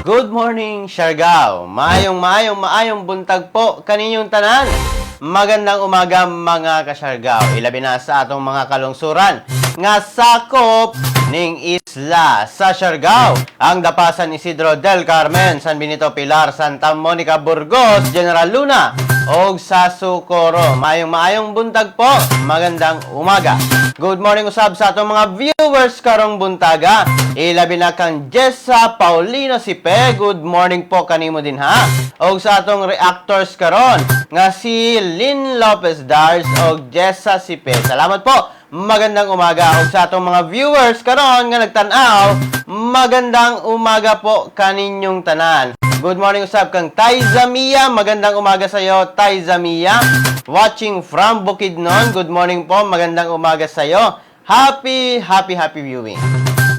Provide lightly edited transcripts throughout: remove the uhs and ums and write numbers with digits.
Good morning, Siargao. Maayong maayong maayong buntag po kaninyong tanan. Magandang umaga, mga kasyargao. Ilabi na sa atong mga kalungsuran nga sakop ning isla sa Siargao. Ang Dapa, San Isidro del Carmen, San Benito, Pilar, Santa Monica, Burgos, General Luna, og sa Socorro. Maayong maayong buntag po. Magandang umaga. Good morning usab sa atong mga viewers karong buntaga. Ilabi na kang Jessa Paulino Sipe. Good morning po kanimo din ha. Og sa atong reactors karon nga si Lynn Lopez Dars og Jessa Sipe. Salamat po. Magandang umaga. Og sa atong mga viewers karon nga nagtan-aw, magandang umaga po kaninyong tanan. Good morning usab kang Taiza Mia. Magandang umaga sa iyo, Taiza Mia. Watching from Bukidnon. Good morning po. Magandang umaga sa iyo. Happy, happy, happy viewing.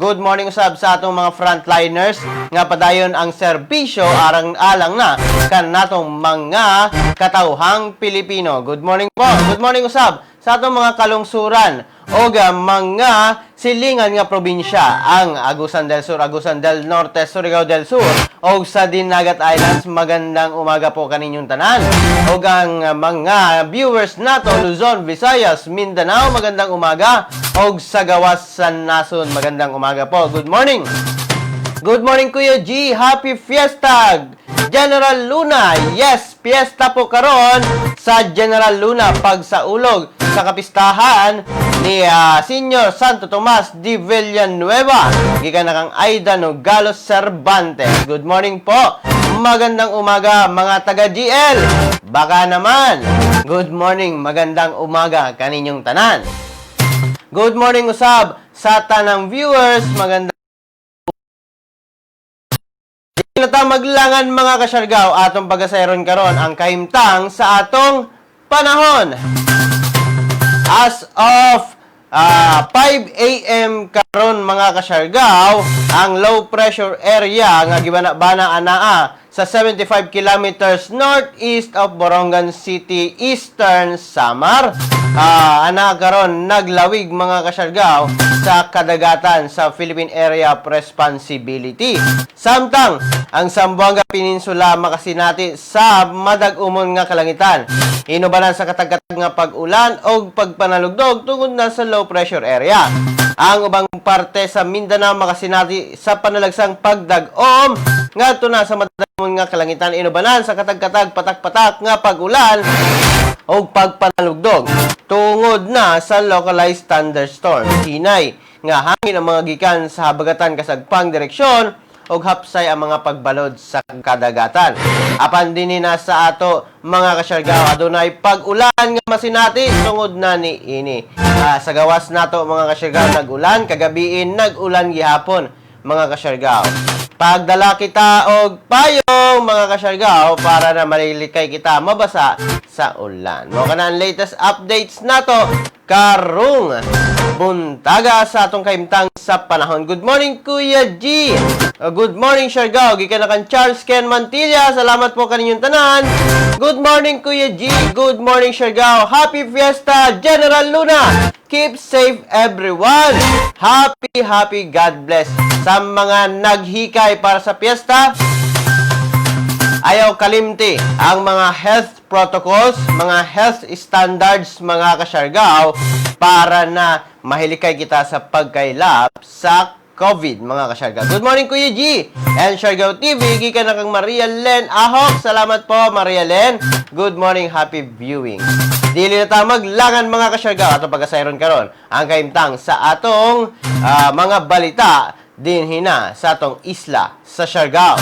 Good morning usab sa atong mga frontliners nga padayon ang serbisyo arang-alang na kanatong mga katawhang Pilipino. Good morning po. Good morning usab sa atong mga kalungsuran o mga silingan nga probinsya, ang Agusan del Sur, Agusan del Norte, Surigao del Sur o sa Dinagat Islands. Magandang umaga po kaninyong tanan. O ang mga viewers nato Luzon, Visayas, Mindanao, magandang umaga. Og sa gawas sa nason, magandang umaga po. Good morning. Good morning, Kuya G. Happy Fiesta! General Luna. Yes, fiesta po karon sa General Luna pag sa ulog sa kapistahan ni Senior Santo Tomas de Villanueva. Gikan na kang Aida Nogalo Cervantes. Good morning po. Magandang umaga, mga taga GL. Baka naman. Good morning, magandang umaga kaninyong tanan. Good morning usab sa tanang viewers. Magandang na ta maglangan, mga kasyargaw, atong pagasayron karon ang kahimtang sa atong panahon. As of 5 a.m. karon, mga kasyargaw, ang low pressure area nga gibana-bana anaa sa 75 kilometers northeast of Borongan City, Eastern Samar. Ana karon naglawig, mga kasyargaw, sa kadagatan sa Philippine Area of Responsibility. Samtang ang Zamboanga Peninsula makasinati sa madag-umon nga kalangitan. Inubanan sa katagkatag nga pag-ulan o pagpanalugdog tungod na sa low pressure area. Ang ubang parte sa Mindanao makasinati sa panalagsang pagdag-om ngadto na sa madag-umon nga kalangitan inubanan sa katagkatag patak-patak nga pag-ulan o pagpanalugdog tungod na sa localized thunderstorm. Hinay nga hangin ang mga gikan sa habagatan kasagpang direksyon og hapsay ang mga pagbalod sa kadagatan. Apan dinhi na sa ato, mga kasyargaw, adunay pag-ulan nga masinati tungod na ni ini. Sa gawas nato, mga kasyargaw, nag-ulan kagabiin, nag-ulan gihapon, mga kasyargaw. Pagdala kita og payong, mga kasyargaw, para na malilikay kita mabasa sa ulan. Mao kana ang latest updates nato karong buntaga sa atong kahimtang sa panahon. Good morning, Kuya G. Good morning, Siargao. Gikan na kang Charles Ken Mantilla. Salamat po kaninyong tanan. Good morning, Kuya G. Good morning, Siargao. Happy Fiesta, General Luna. Keep safe, everyone. Happy, happy, God bless. Sa mga naghikay para sa piyesta, ayaw kalimti ang mga health protocols, mga health standards, mga kasyargaw, para na mahilikay kita sa pagkailap sa COVID, mga kasyargaw. Good morning, Kuya G! And Siargao TV, gikan na kang Maria Len Ahok. Salamat po, Maria Len. Good morning, happy viewing. Dili na ta maglangan, mga kasyargaw, atong pagasayron karon ang kahimtang sa atong mga balita dinhi na sa atong isla sa Siargao.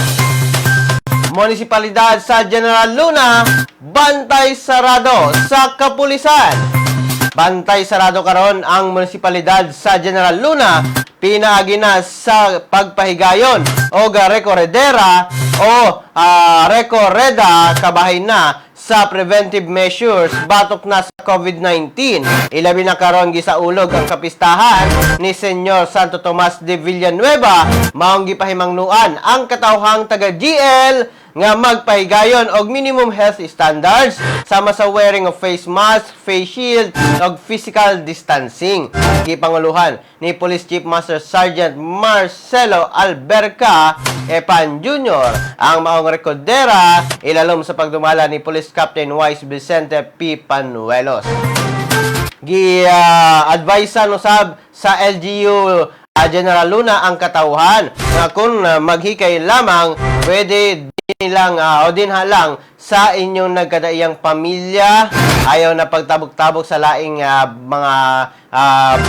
Munisipalidad sa General Luna, bantay sarado sa kapulisan. Bantay sarado karon ang munisipalidad sa General Luna pinaagi na sa pagpahigayon o rekorredera o rekoreda kabahin na sa preventive measures batok na sa COVID-19. Ilabi na karon gisaulog ang kapistahan ni Senyor Santo Tomas de Villanueva, maong gipahimangnuan ang katawhang taga GL nga nga magpahigayon og minimum health standards sama sa wearing of face mask, face shield ug physical distancing. Gipanguluhan ni Police Chief Master Sergeant Marcelo Alberca Epan Jr. ang maong rekodera ilalom sa pagdumala ni Police Captain Wise Vicente P. Panuelos. Gi-advise usab sa LGU General Luna ang katawhan nga kung maghikay lamang, pwede din lang o dinha lang sa inyong nagkadaiyang pamilya, ayaw na pagtabok-tabok sa laing mga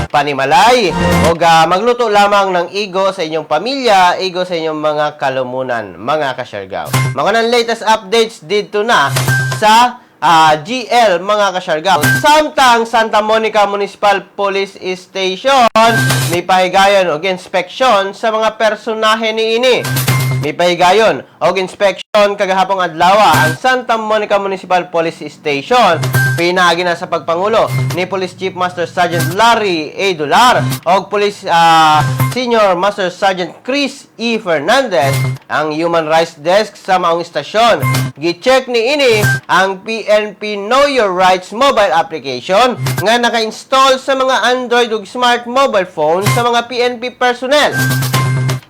panimalay o magluto lamang ng igo sa inyong pamilya, igo sa inyong mga kalumunan, mga kasyargaw. Mga nang latest updates dito na sa GL, mga kasyargaw. Samtang Santa Monica Municipal Police Station may pahigayon og inspeksyon sa mga personahe niini. May pahigayon og inspeksyon kagahapong adlaw ang Santa Monica Municipal Police Station pinaagi na sa pagpangulo ni Police Chief Master Sergeant Larry A. Dular og Police Senior Master Sergeant Chris E. Fernandez ang Human Rights Desk sa maong istasyon. Gi-check ni ini ang PNP Know Your Rights mobile application nga naka-install sa mga Android ug smart mobile phone sa mga PNP personnel.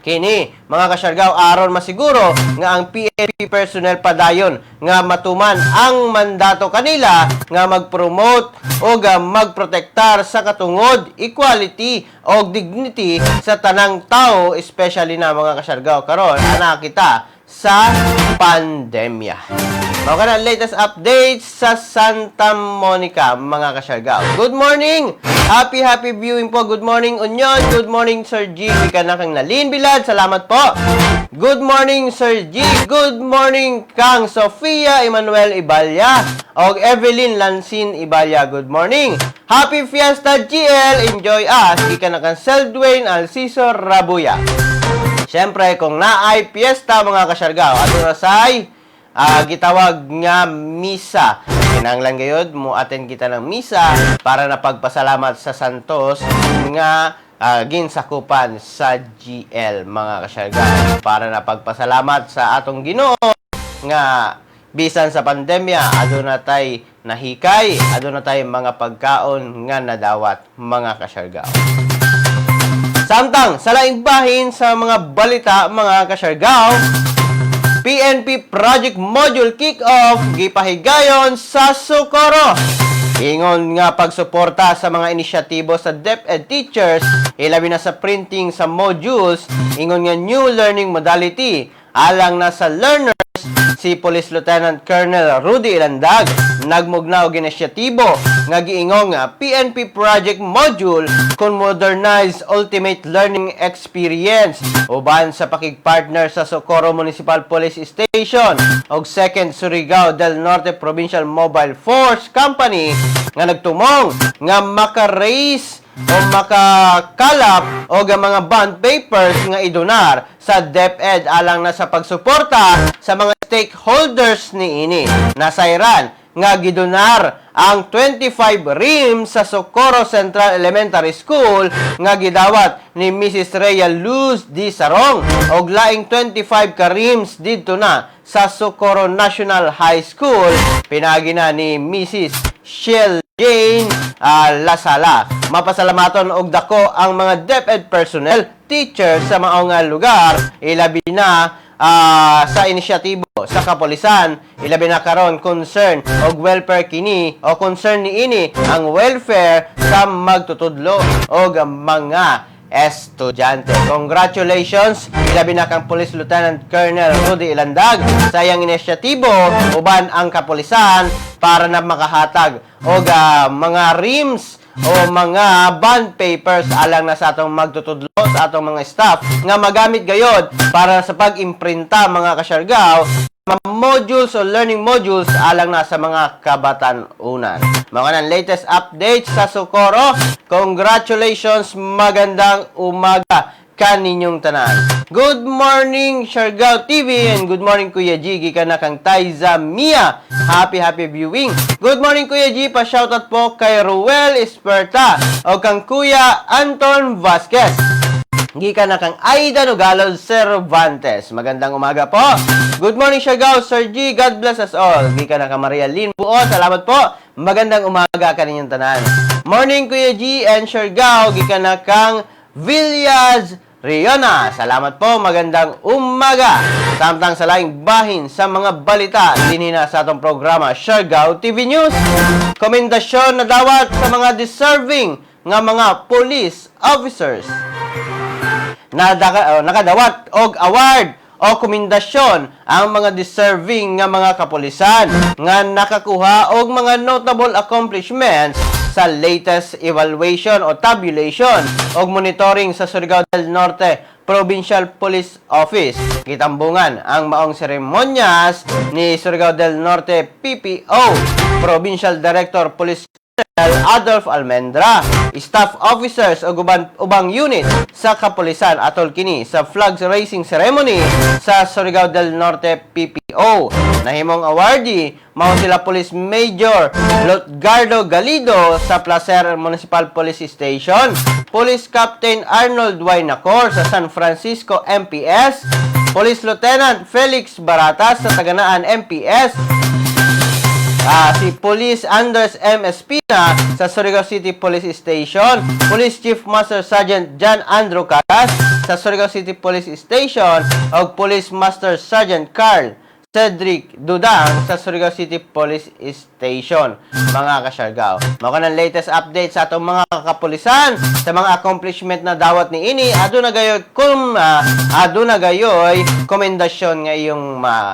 Kini, mga kasyargaw, aron masiguro nga ang PNP personnel padayon nga matuman ang mandato kanila nga mag-promote o magprotektar sa katungod, equality o dignity sa tanang tao, especially na, mga kasyargaw, karon ana kita sa pandemya. Mao kana latest updates sa Santa Monica, mga kasyargaw. Good morning! Happy, happy viewing po. Good morning, Union. Good morning, Sir G. Gikan na kang Nalin Bilad. Salamat po. Good morning, Sir G. Good morning, kang Sofia Emmanuel Ibalya og Evelyn Lansin Ibalya. Good morning. Happy Fiesta, GL. Enjoy us. Gikan na kang Seldwayne Alciso Rabuya. Siyempre, kung naay piyesta, mga kasyargaw, aduna say gitawag nga misa. Kinahanglan gayod mo attend kita ng misa para na pagpasalamat sa santos nga ginsakupan sa GL, mga kasyargaw. Para na pagpasalamat sa atong Ginoo nga bisan sa pandemya, aduna tay nahikay, aduna tay mga pagkaon nga nadawat, mga kasyargaw. Samtang sa laing bahin sa mga balita, mga kasyargaw, PNP Project Module Kick-Off gipahigayon sa Socorro. Ingon nga pagsuporta sa mga inisyatibo sa DepEd teachers, ilabi na sa printing sa modules, ingon nga new learning modality, alang na sa learners, si Police Lieutenant Colonel Rudy Ilandag nagmugna og inisyatibo nga giingong nga PNP Project Module kun modernize ultimate learning experience uban sa pakigpartner sa Socorro Municipal Police Station og 2nd Surigao del Norte Provincial Mobile Force Company nga nagtumong nga maka-raise o makakalap og ang mga bond papers nga idonar sa DepEd alang na sa pagsuporta sa mga stakeholders niini. Nasayran nga gidonar ang 25 reams sa Socorro Central Elementary School nga gidawat ni Mrs. Rhea Luz D. Sarong og laing 25 ka reams didto na sa Socorro National High School pinaagi na ni Mrs. Shell Jane Lasala. Mapasalamaton og dako ang mga DepEd personnel, teachers sa maong nga lugar, ilabi na sa inisyatibo sa kapolisan, ilabi na karon concern og welfare kini o concern niini ang welfare sa magtutudlo og mga estudyante. Congratulations, ilabi na kang Police Lieutenant Colonel Rudy Ilandag sa iyang inisyatibo uban ang kapolisan para na makahatag og mga reams o mga bond papers alang na sa atong magtutudlo, sa atong mga staff nga magamit gayod para sa pag-imprinta, mga kasyargaw, mga modules o learning modules alang na sa mga kabatan-unan. Mga nang latest updates sa Socorro. Congratulations, magandang umaga kaninyong tanan. Good morning, Siargao TV, and good morning, Kuya G. Gikan na kang Taiza Mia. Happy, happy viewing. Good morning, Kuya G. Pa-shoutout po kay Ruel Esperta o kang Kuya Anton Vasquez. Gikan na kang Aida Nogalo Cervantes. Magandang umaga po. Good morning, Siargao, Sir G. God bless us all. Gikan na kang Maria Lynn Buo. Salamat po. Magandang umaga kaninyong tanan. Morning, Kuya G and Siargao. Gikan na kang Villas Riona. Salamat po. Magandang umaga. Samtang sa laing bahin sa mga balita dinhi na sa atong programa Siargao TV News. Komendasyon na dawat sa mga deserving nga mga police officers. Nakadawat og award o komendasyon ang mga deserving nga mga kapulisan nga nakakuha og mga notable accomplishments sa latest evaluation o tabulation og monitoring sa Surigao del Norte Provincial Police Office. Gitambungan ang maong seremonyas ni Surigao del Norte PPO Provincial Director Police Colonel Adolf Almendra, staff officers ug ubang unit sa kapulisan atol kini sa flag raising ceremony sa Surigao del Norte PPO. Nahimong awardee mao sila Police Major Lutgardo Galido sa Placer Municipal Police Station, Police Captain Arnold Y. Nacor sa San Francisco MPS, Police Lieutenant Felix Baratas sa Taganaan MPS, si Police Anders M. Espina sa Surigao City Police Station, Police Chief Master Sergeant John Andrew Caras sa Surigao City Police Station, ug Police Master Sergeant Carl Cedric Dudang sa Surigao City Police Station. Mga kasyargao, mao kanang latest update sa atong mga kapulisan sa mga accomplishment na dawat ni ini. Aduna gayoy komendasyon nga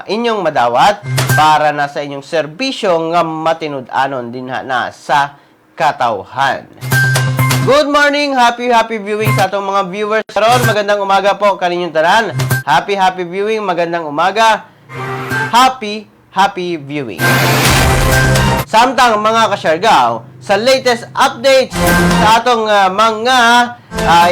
inyong madawat para na sa inyong serbisyo nga matinud-anon dinha na sa katawhan. Good morning, happy happy viewing sa atong mga viewers karon. Magandang umaga po kaninyong tanan. Happy happy viewing, magandang umaga. Happy happy viewing. Samtang, mga kasyargao, sa latest updates sa atong mga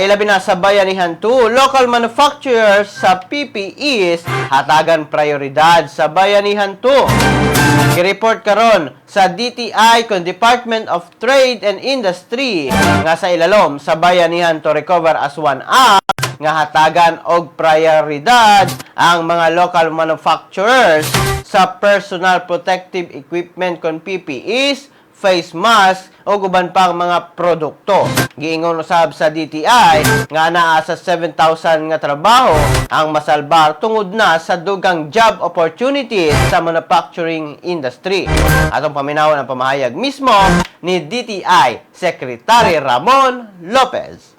ilabi na sa Bayanihan 2, local manufacturers sa PPEs hatagan prioridad sa Bayanihan 2. Gi-report karon sa DTI kon Department of Trade and Industry nga sa ilalom sa Bayanihan to Recover as One Act nga hatagan og prioridad ang mga local manufacturers sa personal protective equipment kon PPEs, face mask o uban pang mga produkto. Giingon usab sa DTI nga naa sa 7,000 nga trabaho ang masalbar tungod na sa dugang job opportunities sa manufacturing industry. Atong paminawon ang pamahayag mismo ni DTI Secretary Ramon Lopez.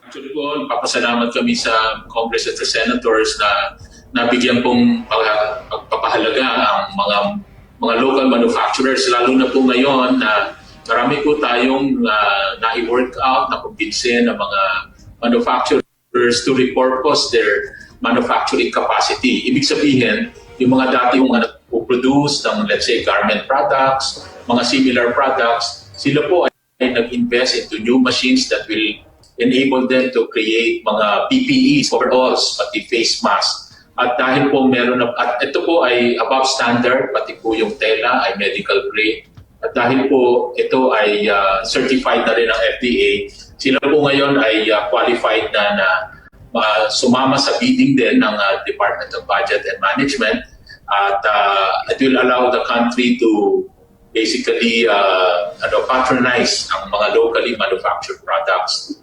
Actually po, papasalamat kami sa Congress at sa Senators na nabigyan pong pagpapahalaga ang mga local manufacturers, lalo na po ngayon na marami po tayong na-work out, na kumbinse ng mga manufacturers to repurpose their manufacturing capacity. Ibig sabihin, yung mga dati yung mga nag-produce ng, let's say, garment products, mga similar products, sila po ay nag-invest into new machines that will enable them to create mga PPEs, overalls, pati face mask. At dahil po meron na, at ito po ay above standard, pati po yung tela ay medical grade. At dahil po ito ay certified na rin ng FDA, sila po ngayon ay qualified na na sumama sa bidding din ng Department of Budget and Management at it will allow the country to basically patronize ang mga locally manufactured products.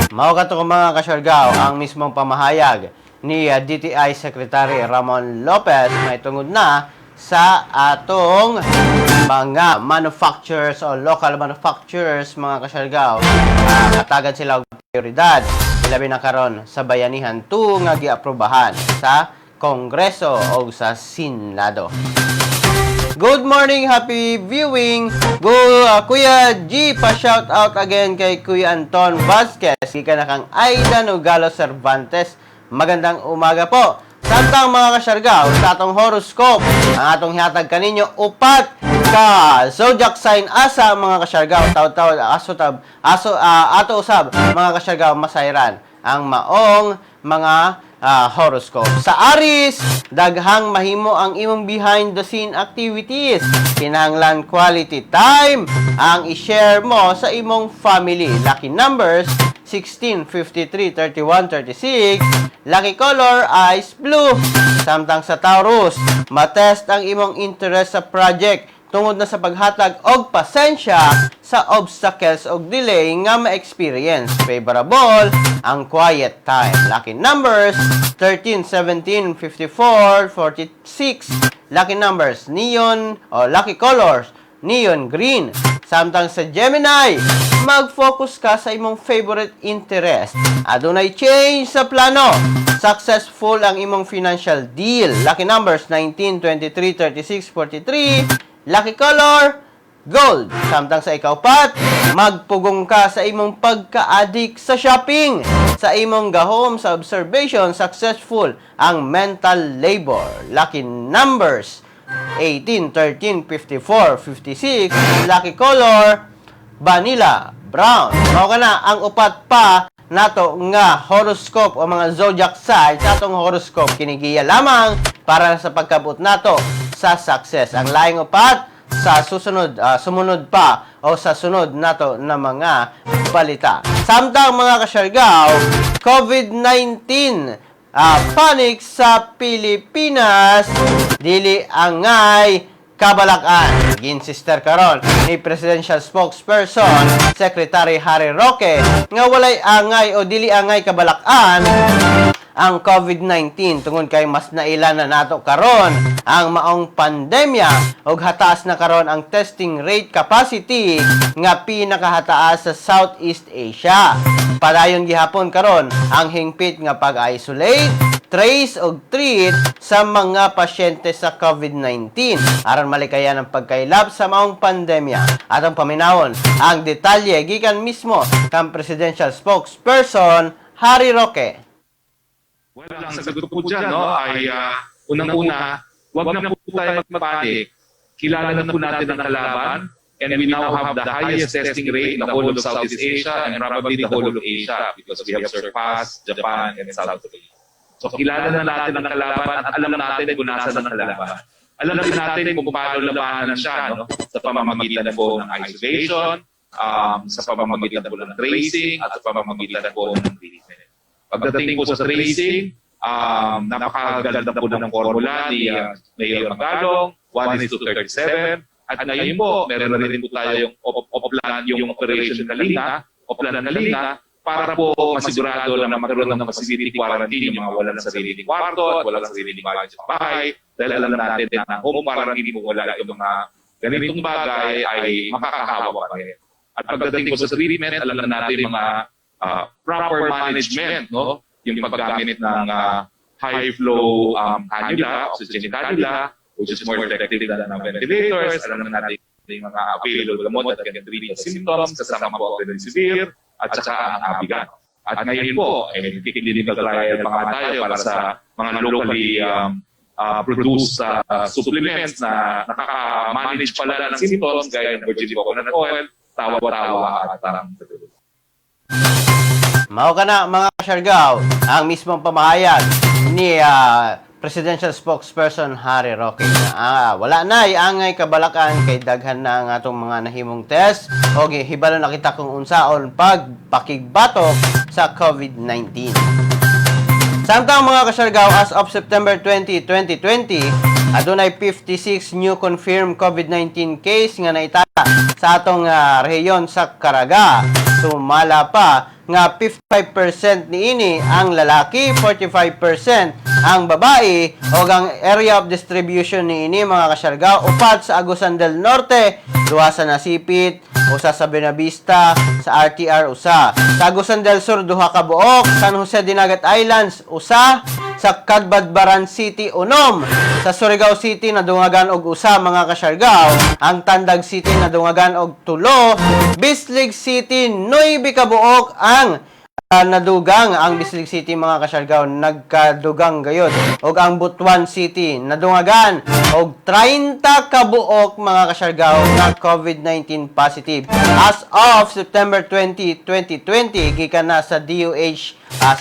Mao kato, mga kasyargao, ang mismong pamahayag ni DTI Secretary Ramon Lopez may tungod na sa atong mga manufacturers o local manufacturers, mga kasyargao. Hatagan sila og prioridad ilabi na karon sa Bayanihan 2 nga giaprobahan sa Kongreso o sa Senado. Good morning, happy viewing. Go, Kuya G, pa shout out again kay Kuya Anton Vasquez. Gikan na kang Aida Nogalo Cervantes. Magandang umaga po. Samtang, mga kasyargaw, sa atong horoscope, ang atong hihatag kaninyo upat ka zodiac sign asa, mga kasyargaw, taw-taw aso tab aso ato usab, mga kasyargaw, masayran ang maong mga horoscope. Sa Aries, daghang mahimo ang imong behind the scene activities. Kinahanglan quality time ang i-share mo sa imong family. Lucky numbers 16, 53, 31, 36. Lucky color, ice blue. Samtang sa Taurus, matest ang imong interest sa project tungod na sa paghatag og pasensya sa obstacles og delay nga ma-experience. Favorable ang quiet time. Lucky numbers 13, 17, 54, 46. Lucky numbers neon o lucky colors neon green. Samtang sa Gemini, mag-focus ka sa imong favorite interest. Adunay change sa plano. Successful ang imong financial deal. Lucky numbers 19, 23, 36, 43. Lucky color, gold. Samtang sa ikaupat, magpugong ka sa imong pagka-addict sa shopping. Sa imong gahom sa observation, successful ang mental labor. Lucky numbers, 18, 13, 54, 56. Lucky color, vanilla, brown. Mao kana ang upat pa nato nga horoscope o mga zodiac sign sa atong horoscope. Kini giya lamang para sa pagkabot nato sa success. Ang laing upat sa susunod, sumunod pa o sa sunod nato na mga balita. Samtang, mga kasyargaw, COVID-19 panic sa Pilipinas, dili angay kabalakan. Ginsister karon ni presidential spokesperson Secretary Harry Roque nga walay angay o dili angay kabalakan ang COVID-19 tungod kay mas naila na nato karon ang maong pandemya ug hataas na karon ang testing rate capacity nga pinakahataas sa Southeast Asia. Padayon gihapon karon ang hingpit nga pag-isolate, trace ug treat sa mga pasyente sa COVID-19 aron malikayan ang pagkaylap sa maong pandemya. Atong paminawon ang detalye gikan mismo kang presidential spokesperson Harry Roque. Well, ang sagot ko po dyan, no, ay unang-una, wag na po tayo magpanik. Kilala na po natin ang kalaban and we now have the highest testing rate in the whole of Southeast Asia and probably the whole of Asia because we have surpassed Japan and South Korea. So kilala na natin ang kalaban at alam natin kung nasaan ang kalaban. Alam din natin kung paano labanan siya, no? Sa pamamagitan po ng isolation, sa pamamagitan po ng tracing, at sa pamamagitan po ng treatment. Pagdating po sa tracing, napakaganda po ng formula ni Mayor Magalong, 1 is to 37. At ngayon po, meron na rin po tayong oplan, yung Operation Kalinga, Oplan Kalinga, para po masigurado na magkaroon ng facility quarantine yung mga walang sariling kwarto at walang sariling bahay sa bahay. Dahil alam natin na ang home quarantine, kung wala yung mga ganitong bagay, ay makakahawa pa rin. At pagdating po sa treatment, alam na natin yung mga proper management, no? Yung paggamit ng high flow cannula, oxygen cannula, which is more effective than ang ventilators. Alam na natin yung mga available gamot that can treat the symptoms, kasama po ang remdesivir at saka ang Avigan. At ngayon po, eh, clinical trial pa nga tayo para sa mga locally produced supplements na nakaka-manage pala ng symptoms gaya ng virgin coconut oil, tawa-tawa at parang Mao kana, mga kasyargaw, ang mismong pamahayag ni Presidential Spokesperson Harry Roque na wala na angay kabalakan kay daghan na ang atong mga nahimong test o hibalo na kita kung unsaon pagpakigbatok sa COVID-19. Samtang, mga kasyargaw, as of September 20, 2020, adunay 56 new confirmed COVID-19 case nga naitala sa atong rehiyon sa Caraga. Sumala pa nga 55% niini ang lalaki, 45% ang babae, ug ang area of distribution niini, mga kasyargaw, upat sa Agusan del Norte, duha sa Nasipit, usa sa Buenavista, sa RTR usa. Sa Agusan del Sur duha ka buok, San Jose Dinagat Islands usa, sa Cabadbaran City unom, sa Surigao City nadungagan og usa, mga kasyargaw, ang Tandag City nadungagan og tulo, Bislig City 9 ka buok ang nadugang. Ang Bislig City, mga kasyargaw, nagkadugang gayod, ug ang Butuan City nadungagan og 30 ka buok, mga kasyargaw, nga COVID-19 positive as of September 20, 2020 gikan na sa DOH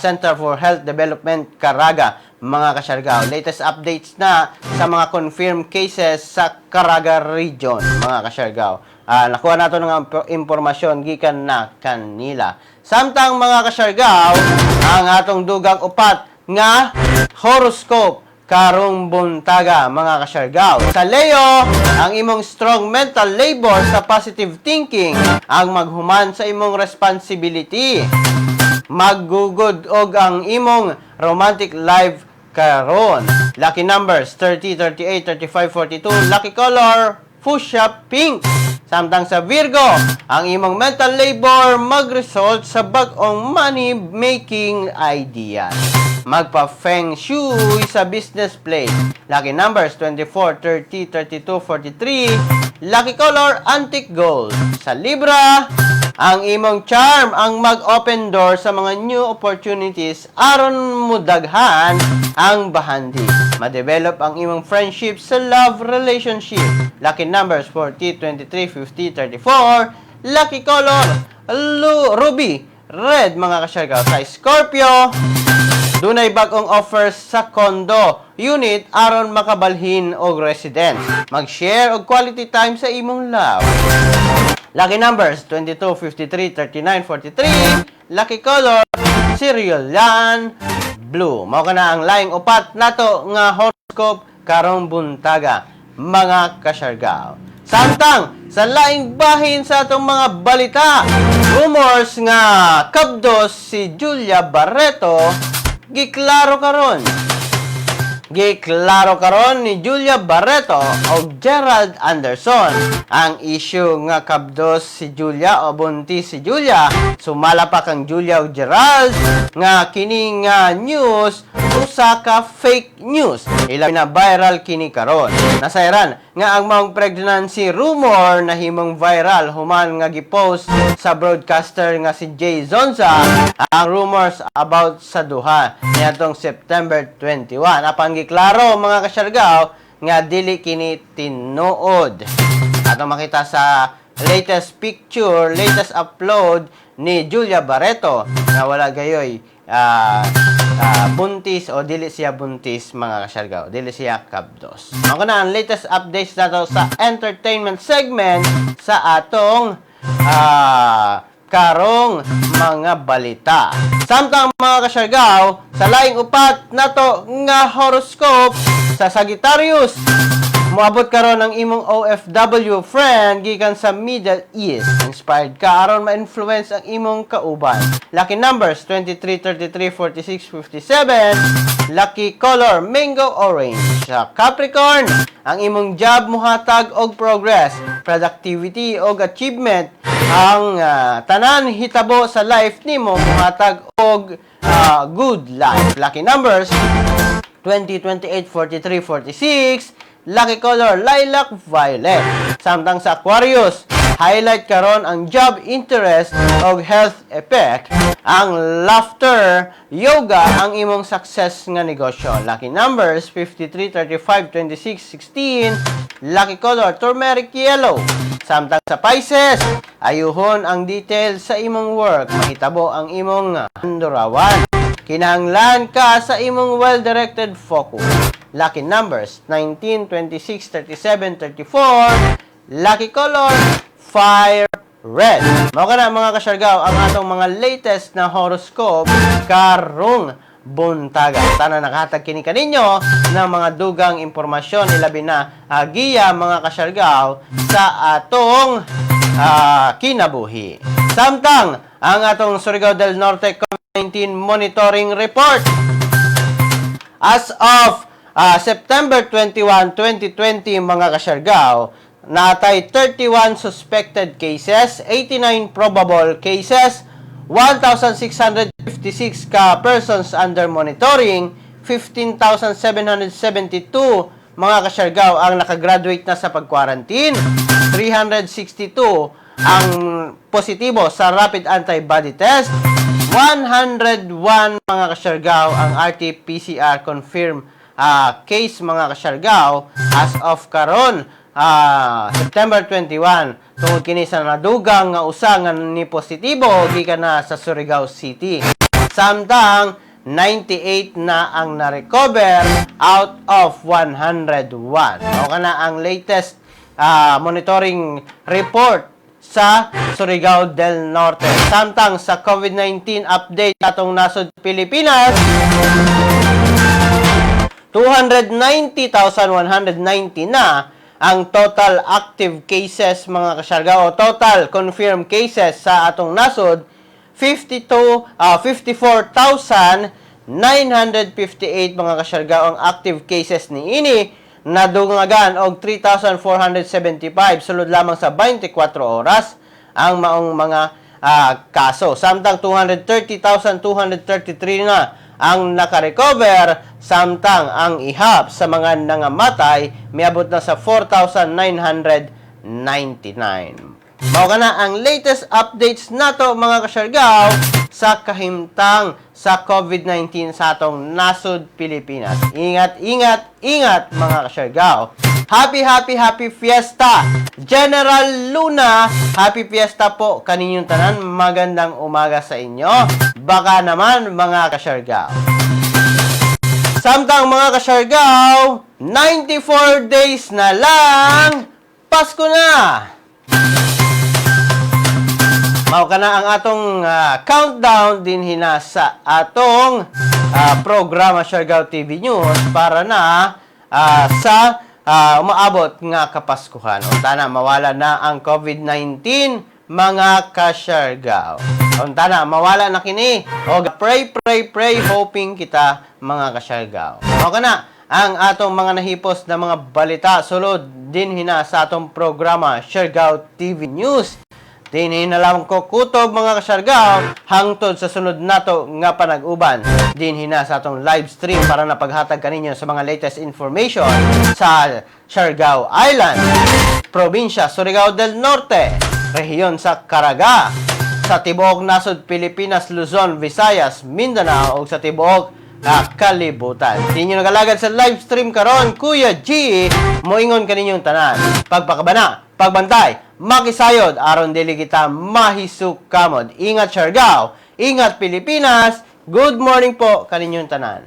Center for Health Development Caraga, mga kasyargaw. Latest updates na sa mga confirmed cases sa Caraga Region, mga kasyargaw. Nakuha nato ng impormasyon gikan na kanila. Samtang, mga kasyargaw, ang atong dugang upat nga horoscope karong buntaga, mga kasyargaw. Sa Leo, ang imong strong mental labor sa positive thinking ang maghuman sa imong responsibility. Maggugod og ang imong romantic life karon. Lucky numbers 30, 38, 35, 42. Lucky color fuchsia pink. Samtang sa Virgo, ang imong mental labor mag-result sa bag-ong money-making ideas. Magpa-feng shui sa business place. Lucky numbers 24, 30, 32, 43. Lucky color antique gold. Sa Libra, ang imong charm ang mag-open door sa mga new opportunities aron mudaghan ang bahandi. Ma-develop ang imong friendship sa love relationship. Lucky numbers 40, 23, 50, 34. Lucky color ruby red, mga kasyargaw. Sa Scorpio, dunay bag-ong offers sa condo unit aron makabalhin og residence. Mag-share og quality time sa imong love. Lucky numbers 22, 53, 39, 43. Lucky color cerulean blue. Mao kana ang laing upat nato nga horoscope karong buntaga, mga kasyargaw. Samtang sa laing bahin sa atong mga balita, rumors nga kabdos si Julia Barretto giklaro karon. Giklaro karon ni Julia Barretto o Gerald Anderson ang issue nga kabdos si Julia o buntis si Julia. Sumala pa kang Julia o Gerald nga kini nga news usa ka fake news. Ila na viral kini karon. Nasayran nga ang maong pregnancy rumor nahimong viral human nga gipost sa broadcaster nga si Jay Zonza ang rumors about sa duha niadtong September 21. Apan giklaro, mga kasyargaw, nga dili kini tinuod. Atong makita sa latest picture, latest upload ni Julia Barretto nga wala gayoy buntis o dili siya buntis, mga kasyargaw. Dili siya kabdos. Mao na ang latest updates nato sa entertainment segment sa atong karong mga balita. Samtang, mga kasyargaw, sa laing upat nato nga horoscope, sa Sagittarius, moabot karon ang imong OFW friend gikan sa Middle East. Inspired ka aron ma-influence ang imong kauban. Lucky numbers 23, 33, 46, 57. Lucky color mango orange. Sa Capricorn, ang imong job muhatag og progress, productivity og achievement. Ang tanan hitabo sa life nimo muhatag og good life. Lucky numbers 20, 28, 43, 46. Lucky color, lilac, violet. Samtang sa Aquarius, highlight karon ang job interest og health effect. Ang laughter yoga ang imong success nga negosyo. Lucky numbers 53, 35, 26, 16. Lucky color, turmeric yellow. Samtang sa Pisces, ayuhon ang detail sa imong work. Mahitabo ang imong handurawan. Kinahanglan ka sa imong well-directed focus. Lucky numbers 19, 26, 37, 34. Lucky color fire red. Mao kana, mga kasyargaw, ang atong mga latest na horoscope karong buntaga. Sana nakahatag kini kaninyo ng mga dugang impormasyon, ilabi na giya, mga kasyargaw, sa atong kinabuhi. Samtang ang atong Surigao del Norte COVID-19 Monitoring Report as of September 21, 2020, mga kasyargaw, natay 31 suspected cases, 89 probable cases, 1,656 ka persons under monitoring, 15,772, mga kasyargaw, ang nakagraduate na sa pag-quarantine, 362 ang positibo sa rapid antibody test, 101, mga kasyargaw, ang RT-PCR confirm case, mga kasyargaw, as of karon September 21, tungod kini sa nadugang nga usa nga ni positibo gikan na sa Surigao City. Samtang 98 na ang na-recover out of 101. Mao kana ang latest monitoring report sa Surigao del Norte. Samtang sa COVID-19 update atong nasod Pilipinas, 290,190 na ang total active cases, mga kasyargao, o total confirmed cases sa atong nasod, 52 54,958, mga kasyargao, ang active cases niini, nadungagan og 3,475 sulod lamang sa 24 oras ang maong mga kaso. Samtang 230,233 na ang nakarecover, samtang ang ihap sa mga nangamatay miabot na sa 4,999. Mao kana ang latest updates nato, mga kasyargaw, sa kahimtang sa COVID-19 sa atong nasod Pilipinas. Ingat, ingat, ingat, mga kasyargaw. Happy, happy, happy fiesta! General Luna, happy fiesta po kaninyong tanan. Magandang umaga sa inyo. Baka naman, mga kasyargaw. Samtang, mga kasyargaw, 94 days na lang, Pasko na! Mao kana ang atong countdown dinhi na sa atong programa Siargao TV News para na sa umaabot nga Kapaskuhan. Unta na mawala na ang COVID-19, mga kasyargao. Unta na mawala na kini. Og pray, pray, pray, hoping kita, mga kasyargao. Mao kana ang atong mga nahipos na mga balita sulod dinhi na sa atong programa Siargao TV News. Dinhi na lang ko kutob, mga kasyargaw, hangtod sa sunod nato nga panag-uban dinhi na sa atong live stream para na paghatag kaninyo sa mga latest information sa Siargao Island, probinsya Surigao del Norte, rehiyon sa Caraga, sa tibuok nasod Pilipinas, Luzon, Visayas, Mindanao ug sa tibuok kalibutan. Di nyo nagalagad sa live stream karon, Kuya G, moingon kaninyong tanan. Pagpakabana, pagbantay, makisayod aron dili kita mahisukamod. Ingat, Siargao, ingat, Pilipinas. Good morning po kaninyong tanan.